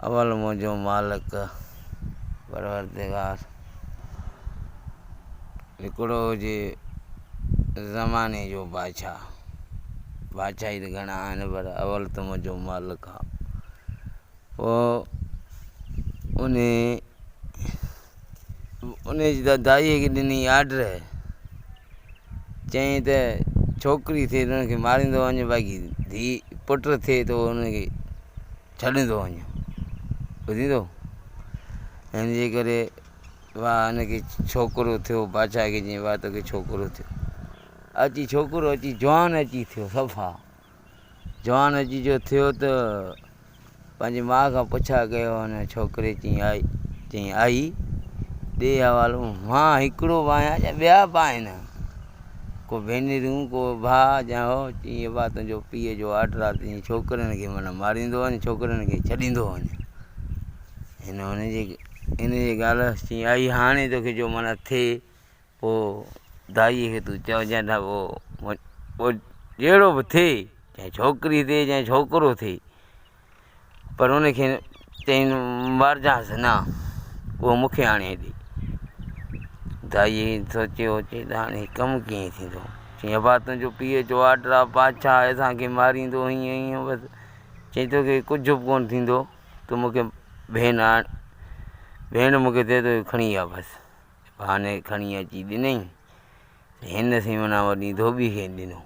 اول منهنجو مالڪ پروردگار هڪڙو هجي زماني جو بادشاهه، بادشاهي ته گهڻا آهن پر اول ته منهنجو مالڪ آ. پوء انهي انهي جي دائيء کي ڏني آرڊر، چيائين ته ڇوڪري ٿئي ته ان کي ماريندو وڃ باقي ڌيء پٽ ٿئي ته ان کي ڇڏيندو وڃ. ٻڌيندو؟ هن جي ڪري واهه هن کي ڇوڪرو ٿيو، بادشاهه کي چيائين واهه توکي ڇوڪرو ٿيو. اچي ڇوڪرو اچي جوان اچي ٿيو صفا. جوان اچي جو ٿيو ته پنهنجي ماء کان پڇا ڪيو هن ڇوڪري چيائين آئي چيائين آئي ڏي حوالو مان هڪڙو به آهيان يا ٻيا به آهن ڪو ڀينريون ڪو ڀاء جا هو چيائين ابا تنهنجو پيء جو آرڊر آ تنهنجي ڇوڪرين کي معنيٰ ماريندو وڃ ڇوڪرين کي ڇڏيندو وڃ هن هن جي ان جي ڳالهه چيائين آئي هاڻي توکي جو معنيٰ ٿئي پوء دائيء کي تون چئجانء ته پوء جهڙو به ٿئي، چاهي ڇوڪري ٿئي چاهي ڇوڪرو ٿئي، پر ان کي چئين مارجانس نه، اهو مون کي آڻي ڏي. دائيء سوچيو چي ته هاڻي هي ڪم ڪيئن ٿيندو؟ چيائين ابا تنهنجو پيء جو آرڊر آ، بادشاهه آهي اسان کي ماريندو هيئن هيئن بس. چيائين توکي ڪجهه به ڪونه ٿيندو، تون مون کي ڀيڻ آڻ، ڀيڻ مون کي ڏي ته کڻي آ بس. بهاني کڻي اچي ڏنئي ته هن سين معنيٰ وڏي ڌوٻي کي ڏنو.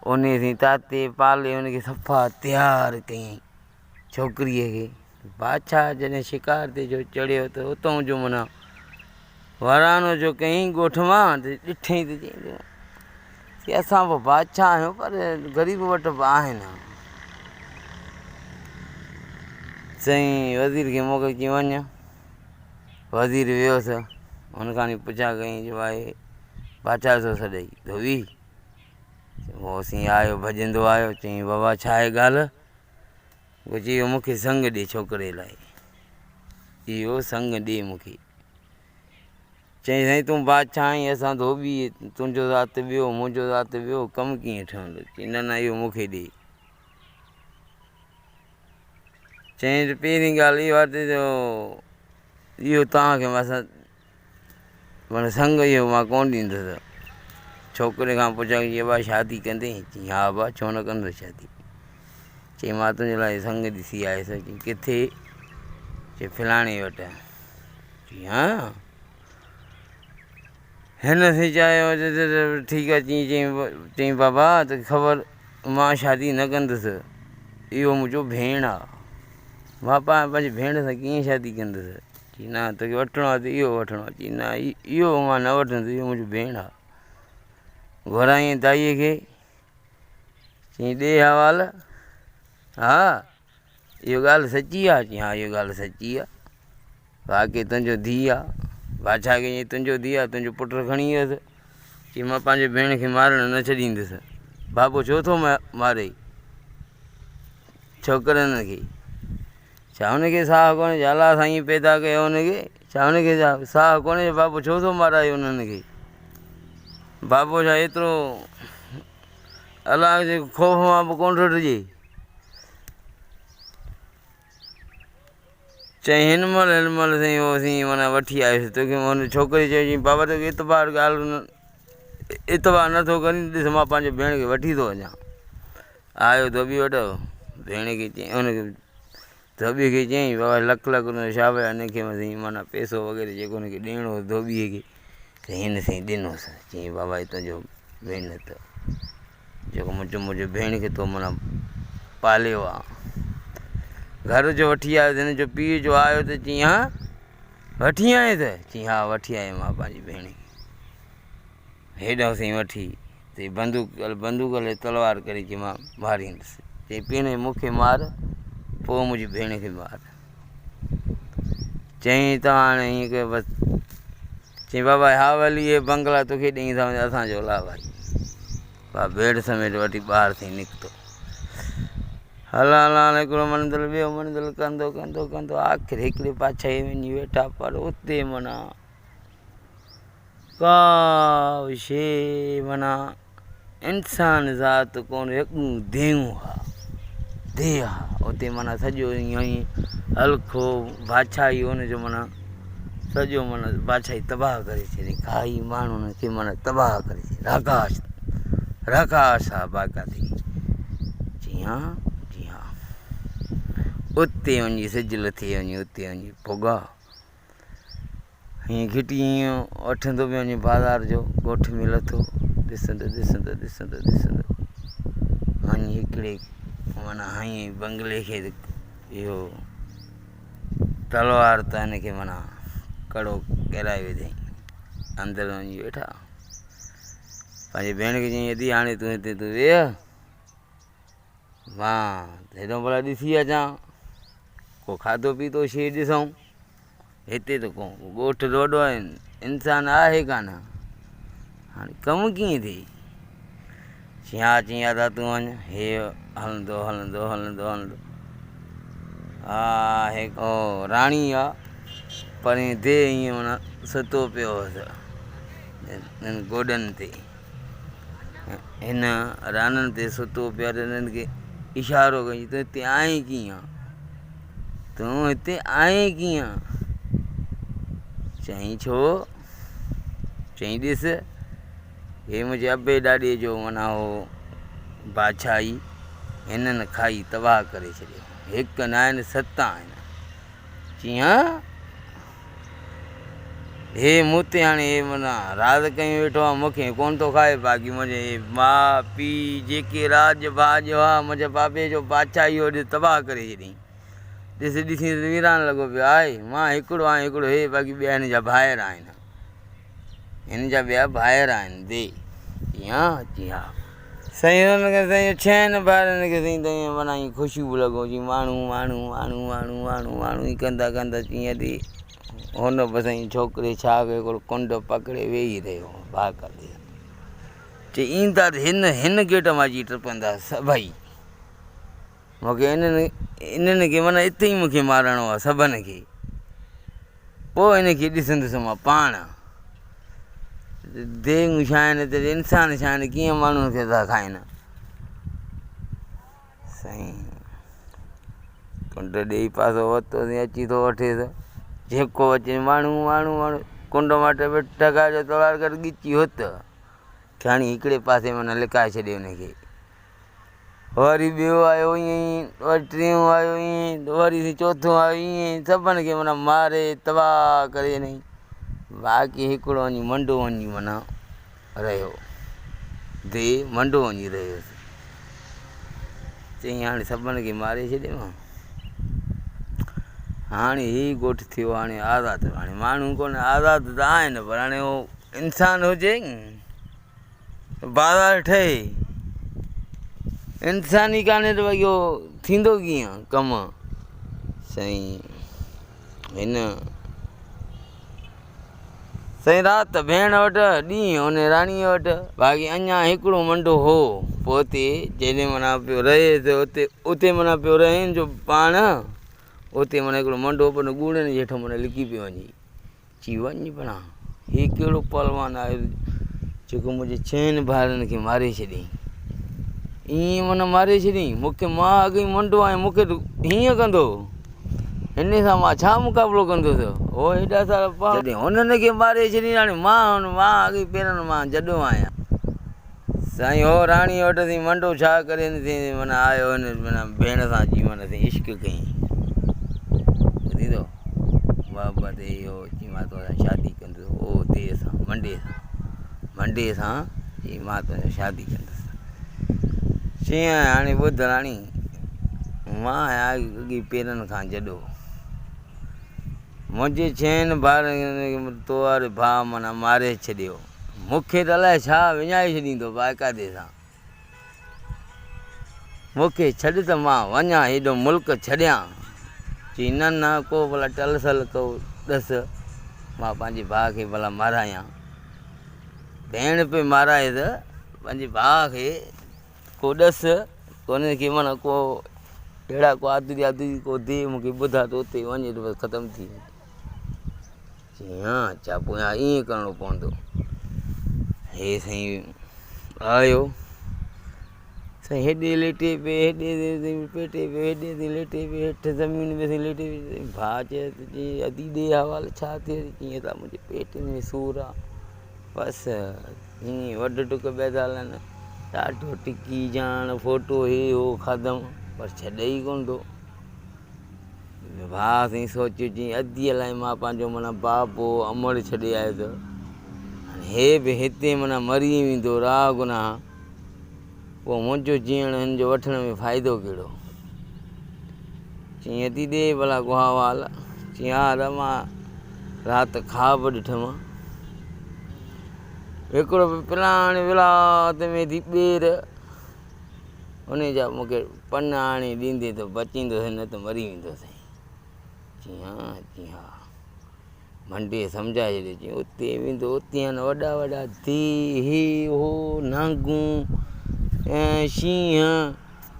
انهيء سين تاتي پالي ان کي صفا تيار ڪيائين ڇوڪريء کي. بادشاهه جڏهن شڪار تي جو چڙهيو ته اتئون جو معنيٰ ورانو جو ڪيائين ڳوٺ مان ته ڏٺئي ته چيائين ته اسان به بادشاهه آهيون پر غريب وٽ به آهن. سائين وزير کي موڪل چيائين وڃ. وزير ويس، هن کان وڃي پڇا ڪيائين جو آهي بادشاهه ٿو سڏئي، ڌوٻي؟ هو سين آيو ڀڄندو آيو، چيائين بابا ڇا آهي ڳالهه؟ هو چيو مون کي سڱ ڏي ڇوڪري لاء، اهو سڱ ڏي مون کي. چيائين سائين تون بادشاهه آهين اسان ڌوٻي، تنهنجو ذات ٻيو منهنجو ذات ٻيو، ڪم ڪيئن ٺهندو؟ چيائين نه نه اهو مون کي ڏي. چيائين ته پهرين ڳالهه اها ته جو اهو توهان کي مان معنيٰ سڱ اهو مان ڪونه ڏيندس. ڇوڪري کان پڇيائين چي ابا شادي ڪندين؟ چيائين ها ابا ڇو نه ڪندس شادي. چيائين مان تنهنجي لاء سڱ ڏسي آيس. چيائين ڪٿي؟ چي فلاڻي وٽ. چيائين ها. هن سين چيو ته ٺيڪ آهي چيائين چيائين بابا توکي خبر مان شادي نه ڪندس اهو منهنجو ڀيڻ آهي مان پاڻ پنهنجي ڀيڻ سان ڪيئن شادي ڪندس چيائين نه توکي وٺڻو آهي ته اهو وٺڻو آهي چيائين نه اهو مان نه وٺندس اهو منهنجو ڀيڻ آهي گهرايائين دائيء کي چيائين ڏي حوال ها اهو ڳالهه سچي آ؟ چيائين ها اهو ڳالهه سچي آ. واقعي تنهنجو ڌيء آ. بادشاهه کي چيائين تنهنجو ڌيء آ، تنهنجو پٽ کڻي ويس. چيائين مان پنهنجي ڀيڻ کي مارڻ نه ڇڏيندس. بابو ڇو ٿو مارئي ڇوڪرن کي؟ ڇا هن کي ساهه ڪونهي ڇا الله سائين پيدا ڪيو هن کي؟ ڇا هن کي ڇا ساهه ڪونهي ڇا بابو ڇو ٿو مارائي انهن کي؟ بابو ڇا ايترو الله جي خوف مان به ڪونه ٿو ڊڄي؟ چيائين هن مهل هن مهل سائين هو سائين معنيٰ وٺي آيس توکي هن ڇوڪري چيو چيائين بابا توکي اعتبار ڳالهه نه اعتبار نٿو ڪرين ڏس مان پنهنجي ڀيڻ کي وٺي ٿو وڃان آيو ڌوٻي وٽ ڀيڻ کي چيائين هن کي ڌوٻي کي چيائين بابا لک لک تنهنجو شابس هن کي سائين معنيٰ پئسو وغيره جيڪو هن کي ڏيڻو هو ڌوٻي کي سائين هن سائين ڏنوس چيائين بابا هي تنهنجو محنت جيڪو منهنجو منهنجي ڀيڻ کي تو معنيٰ پاليو آ. گهر جو وٺي آيو ته هن جو پيء جو آيو ته چيائين ها وٺي آئين ته چيائين ها وٺي آيو مان پنهنجي ڀيڻ کي. هيڏانهن سائين وٺي چي بندوق بندوق هلي تلوار ڪري چي مان ماريندس. چيائين پهرين مون کي مار پوء منهنجي ڀيڻ کي مار. چيائين توهان هاڻي ائين ڪيو بس. چيائين بابا حاولي هي بنگلا توکي ڏئي ٿا وڃون اسان جو لا ڀائي. با ڀيڙ سميٽ وٺي ٻاهر ٿي نڪتو. هلان هلان هڪڙو منزل ٻيو منزل ڪندو ڪندو ڪندو آخر هڪڙي پاڇي وڃي ويٺا پر اتي معنيٰ ڪا به شيء معنيٰ انسان ذات ڪونه يڪون ديون ها. ديهه آ اتي معنيٰ سڄو ائين ئي هلکو بادشاهي ان جو معنيٰ سڄو معنيٰ بادشاهي تباهه ڪري ڇڏي کائي ماڻهن کي معنيٰ تباهه ڪري ڇڏي راڪاس راڪاس آ باقاعدي جي ها جي ها اتي وڃي سج لٿي وڃي اتي وڃي پڳا هيئن گهٽي هيئن وٺندو پيو وڃي بازار جو ڳوٺ ۾ لٿو ڏسندو ڏسندو ڏسندو ڏسندو وڃي هڪڙي معنيٰ هنئين بنگلي کي اهو تلوار ته هن کي معنيٰ ڪڙو ڪيرائي وڌائين اندر وڃي ويٺا پنهنجي ڀيڻ کي چيائين ادي هاڻي تون هتي تون ويهه مان هيڏو ڀلا ڏسي اچان ڪو کاڌو پيتو شيء ڏسون هتي ته ڪو ڳوٺ ته وڏو آهي انسان آهي ڪانه هاڻي ڪم ڪيئن ٿئي چيائين ها چيائين ادا تون وڃ هي هلندو هلندو هلندو هلندو ها هي او راڻي آ پرين the ائين معنيٰ ستو پيو هوس گوڏن تي هن رانن تي ستو پيو آهي ته هنن کي اشارو ڪيائين تون هتي آئين ڪيئن تون هتي آئين ڪيئن چيائين ڇو چيائين ڏس هي منهنجي ابي ڏاڏي جو معنيٰ هو بادشاهي هنن کائي تباهه ڪري ڇڏيو هڪ نه آهن ست آهن چيائين هي مون تي هاڻي هي معنيٰ راز ڪيون ويٺو آهي مون کي ڪونه ٿو کائي باقي منهنجي هي ماء پيء جيڪي راڄ ڀاڄ هئا منهنجي بابي جو بادشاهي هو اڄ تباهه ڪري ڇڏيائين ڏس ڏسين ته ويران لڳو پيو آهي مان هڪڙو آهيان هڪڙو هي باقي ٻيا هن جا ڀائر آهن هن جا ٻيا ڀائر آهن the جي ها جي ها سائين هن کي سائين ڇهن ڀائرن کي سائين ته ائين معنيٰ ائين خوشي به لڳو جي ماڻهو ماڻهو ماڻهو ماڻهو ماڻهو ماڻهو ئي ڪندا ڪندا چيئن ٿي هن به سائين ڇوڪري ڇا ڪيو هڪڙو ڪنڊ پڪڙي ويهي رهيو ڀاڪر تي چي ايندا ته هن هن گيٽ مان اچي ٽپندا سڀئي مون کي انهن انهن کي معنيٰ اتي ئي مون کي مارڻو آهي سڀن کي پوء ان کي ڏسندس مان پاڻ ديڳون ڇا آهن ته انسان ڇا آهن ڪيئن ماڻهن کي ٿا کائن سائين ڪنڊ ڏيئي پاسو ورتوسين اچي ٿو وٺيس جيڪو اچي ماڻهو ماڻهو ماڻهو ڪنڊ مان ٽڪا جو تلوار ڪڍ ڳچي هت کڻي هڪڙي پاسي معنيٰ لڪائي ڇڏي ان کي وري ٻيو آيو ائين ئي وري ٽيون آيو ائين ئي وري چوٿون آيو ائين ئي سڀن کي معنيٰ ماري تباهه ڪري ڇڏيائين باقي هڪڙو وڃي منڊو وڃي معنيٰ رهيو the منڊو وڃي رهيس چيائين هاڻي سڀن کي ماري ڇڏيم هاڻي هي ڳوٺ ٿيو هاڻي آزاد هاڻي ماڻهو ڪونه آزاد ته آهن پر هاڻي هو انسان هجي بازار ٺهي انسان ئي ڪانهي ته ڀئي اهو ٿيندو ڪيئن ڪم سائين هن سائين رات ڀيڻ وٽ ڏينهن ان راڻيء وٽ باقي اڃا هڪڙو منڊو هو پوء اتي جيڏي معنيٰ پيو رهي ته اتي اتي معنيٰ پيو رهين جو پاڻ اتي معنيٰ هڪڙو منڊو پر ڳوڙهن جي هيٺان معنيٰ لڪي پيو وڃي چي وڃ ڀلا هي ڪهڙو پهلوان آهي جيڪو منهنجي چئن ڀائرن کي ماري ڇڏيائين. ائين معنيٰ ماري ڇڏيائين مون کي مان اڳ ئي منڊو آهيان مون کي ته هيئن ڪندو هن سان مان ڇا مقابلو ڪندس هو هيڏا سارا پاڻ جڏهن هنن کي ماري ڇڏيائين هاڻي مان مان اڳ ئي پيرن مان جڏو آهيان. سائين هو راڻي وٽ سائين منڊو ڇا ڪري سائين معنيٰ آيو هن معنيٰ ڀيڻ سان اچي معنيٰ سائين عشق ڪيائين ٻڌي ٿو محبت اهو چي مان تو سان شادي ڪندس او the سان منڊي سان منڊي سان چي مان تو سان شادي ڪندس چيائين هاڻي ٻڌ راڻي مان آهيان اڳي پيرن کان جڏو منهنجي چئن ڀائرن تو واري ڀاء معنيٰ ماري ڇڏيو. مون کي ته الائي ڇا وڃائي ڇڏيندو باقاعدي سان. مون کي ڇڏ ته مان وڃان هيڏو ملڪ ڇڏيان. چي نه نه ڪو ڀلا ٽل سل ڪو ڏس مان پنهنجي ڀاء کي ڀلا مارايان. ڀيڻ پئي مارائي ته پنهنجي ڀاء کي ڪو ڏس ڪونهي کي معنيٰ ڪو اهڙا ڪو آدري آدري ڪو the مون کي ٻڌا ته اتي وڃي ته بس ختم ٿي وڃي. چيائين ها اڇا پويان ائين ڪرڻو پوندو. هي سائين آيو. سائين هيڏي ليٽي پئي هيڏي پيٽي پيو هيڏي تي ليٽي پيو هيٺ زمين ۾ سائين ليٽي پيو. ڀاء چيس ته چي ادي ڏي حوال ڇا ٿيو؟ چيائين ته منهنجي پيٽ ۾ سور آ. بس ائين وڍ ٽڪ پيا ٿا هلن. ڏاڍو ٽڪي جاڻ ڦوٽو هي هو کاڌم پر ڇڏي ئي ڪونه ٿو. ڀاء سائين سوچيو چيائين اديء لاء مان پنهنجو معنيٰ بابو امڙ ڇڏي آيس هاڻي هي به هتي معنيٰ مري ويندو راهه گناهه پوء منهنجو جيئڻ هن جو وٺڻ ۾ فائدو ڪهڙو؟ چيائين ادي ڏي ڀلا ڪو حوال. چيائين ها ادا مان رات خواب ڏٺم. هڪڙو پلاڻي ولات ۾ ٿي ٻير ان جا مون کي پن آڻي ڏيندين ته بچيندوسين نه ته مري ويندوسين. چيائين ها؟ چيائين ها. منڊيء سمجهائي ڇڏيو، چيائين اتي ويندو اتي آهن وڏا وڏا ديهه، هي هو، نانگون ۽ شينهن،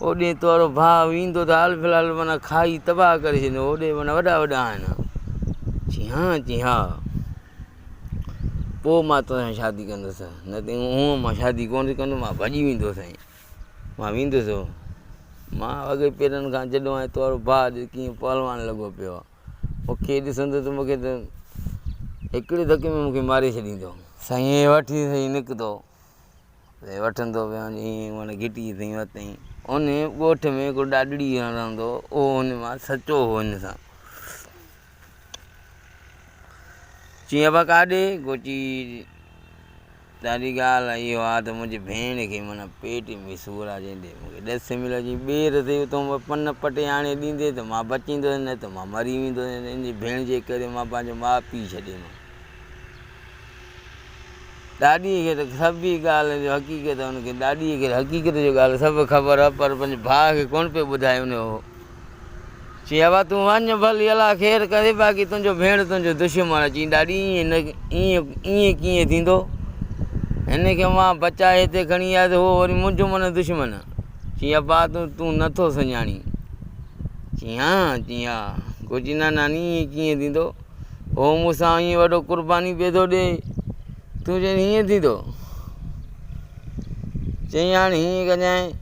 اوڏي تو وارو ڀاء ويندو ته حال في الحال معنيٰ کائي تباهه ڪري ڇڏيندو، اوڏي معنيٰ وڏا وڏا آهن. چيائين ها؟ چيائين ها. پوء مان توسان شادي ڪندس، نه ته هونء مان شادي ڪونه ڪندس، مان ڀڄي ويندوسانء. مان ويندس. مان اڳي پيرن کان جڏو آهيان، تو وارو ڀاء ڏس ڪيئن پهلوان لڳو پيو آهي. مون کي ڏسندو ته مون کي ته هڪڙي ڌڪ ۾ مون کي ماري ڇڏيندو. سائين وٺي سائين نڪتو. سائين وٺندو پيو وڃي ائين معنيٰ گهٽي سائين ورتائين. ان ڳوٺ ۾ هڪڙو ڏاڏڙي رهندو هو، اهو هن مان سچو هو هن سان. چيائين ابا ڪاڏي؟ گوچي ڏاڍي ڳالهه اهو آ ته منهنجي ڀيڻ کي معنيٰ پيٽ ۾ سور آ جنهن تي مون کي ڏس مليو جي ٻير ٿي اتو پن پٽي آڻي ڏيندي ته مان بچيندس نه ته مان مري ويندس ان جي ڀيڻ جي ڪري مان پنهنجو ماء پيء ڇڏيم. ڏاڏي کي ته سڀ ئي ڳالهه جو حقيقت ان کي ڏاڏي کي حقيقت جو ڳالهه سڀ خبر آ پر پنهنجي ڀاء کي ڪونه پيو ٻڌائي ان جو چيائين ابا تون وڃ ڀلي الله خير ڪري باقي تنهنجو ڀيڻ تنهنجو دشمن آ. چيائين ڏاڏي ائين نه ائين ائين ڪيئن ٿيندو هن کي مان بچائي هتي کڻي آيس هو وري منهنجو من دشمن آ. چيائين ابا تون تون نٿو سڃاڻين. چيائين ها چيائين ها. گوچي نه ناني ائين ڪيئن ٿيندو هو مون سان ائين وڏو قرباني پيو ٿو ڏي تون چئين هيئن ٿيندو. چيائين هاڻي هيئن ڪجانء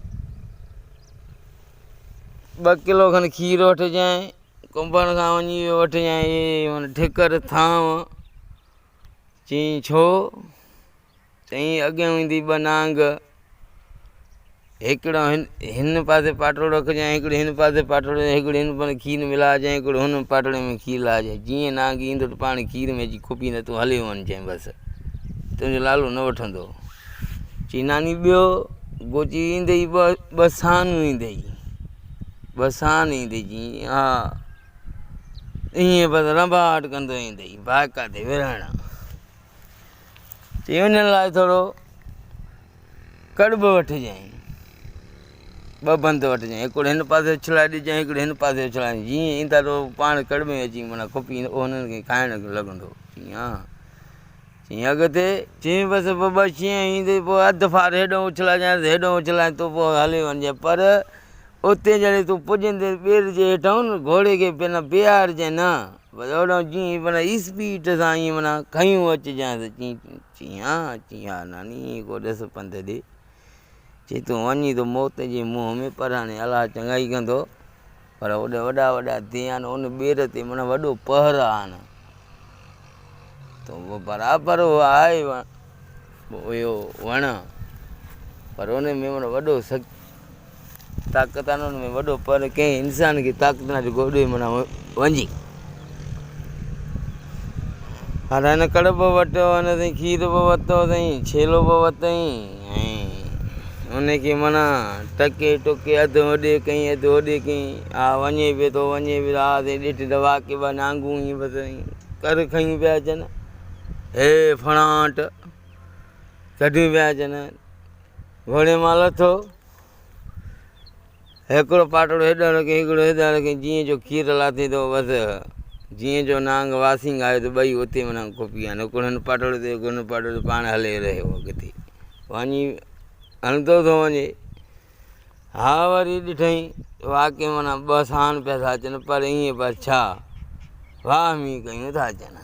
ٻه ڪلو کن کير وٺجانء، ڪنڀڻ کان وڃي اهو وٺجانء اهي ٺڪر ٿانو. چيائين ڇو؟ چيائين اڳيان ايندي ٻه نانگ، هڪڙو هن هن پاسي پاٽوڙو رکجانء، هڪڙو هن پاسي پاٽوڙو، هڪڙو هن پاسي کير ملائجانء، هڪڙو هن پاٽوڙي ۾ کير لاهجانء. جيئن نانگ ايندو ته پاڻ کير ۾ اچي کپيندو، تون هليو وڃجانء بس، تنهنجو نالو نه وٺندو. چي ناني ٻيو گوچي ايندئي ٻه ٻه سانون ايندئي ٻه سان ايندئي چي ها ائين بس رنڀاٽ ڪندو ايندئي باقا تي ورهڻ چي ان لاء ٿورو ڪڙٻ وٺجانء ٻه بند وٺجانء هڪڙو هن پاسي اڇلائي ڏجانء هڪڙو هن پاسي اڇلائي جيئن ايندا ته پاڻ ڪڙٻ ۾ اچي معنيٰ کپي ايندو انهن کي کائڻ لڳندو چي ها چيائين اڳتي؟ چيائين بس پوء ٻه شينهن ايندي پوء اڌ ڦار هيڏانهن اڇلائجانس هيڏانهن اڇلائين تون پوء هلي وڃجانء پر اتي جڏهن تون پڄندين ٻير جي هيٺان گهوڙي کي پنهن بيهارجانء نه بس هوڏانهن جيئن معنيٰ اسپيڊ سان ائين معنيٰ کنيون اچجانس چيائين ها چيائين ها ناني ائين ڪو ڏس پنڌ ڏي چي تون وڃين ٿو موت جي منهن ۾ پر هاڻي الله چڱائي ڪندو پر اوڏي وڏا وڏا ديهه آهن ان ٻير تي معنيٰ وڏو پهر آهن ته اهو برابر اهو آهي اهو وڻ پر ان ۾ معنيٰ وڏو سخت طاقت آهي ان ۾ وڏو پر ڪنهن انسان کي طاقت نه جيڪو اوڏي معنيٰ وڃي هاڻي هن ڪڙ به وٽو هن سائين کير به ورتو سائين ڇيلو به ورتائين ۽ ان کي معنيٰ ٽڪي ٽڪي اڌ هوڏي ڪئين اڌ هوڏي ڪئين ها وڃي پيو ٿو وڃي پيو ٿو ها سائين ڏٺ ته واقعي ٻه نانگون ائين بس ڪر کنيون پيا اچن هي ڦڻاٽ ڪڍيون پيا اچن گهوڙي مان لٿو هڪڙو پاٽڙو هيڏانهن رکيائين، هڪڙو هيڏانهن رکيائين، جيئن جو کير لاٿي ته بس جيئن جو نانگ واسينگ آيو ته ٻئي اتي معنيٰ کپي ويا. هڪڙو هن پاٽڙي تي هڪڙو هن پاٽڙي تي پاڻ هلي رهيو اڳتي وڃي هلندو ٿو وڃي. ها وري ڏٺائين واقعي معنيٰ ٻه ساڻ پيا ٿا اچن پر ائين پر ڇا واهه مينهن ڪيون ٿا اچن.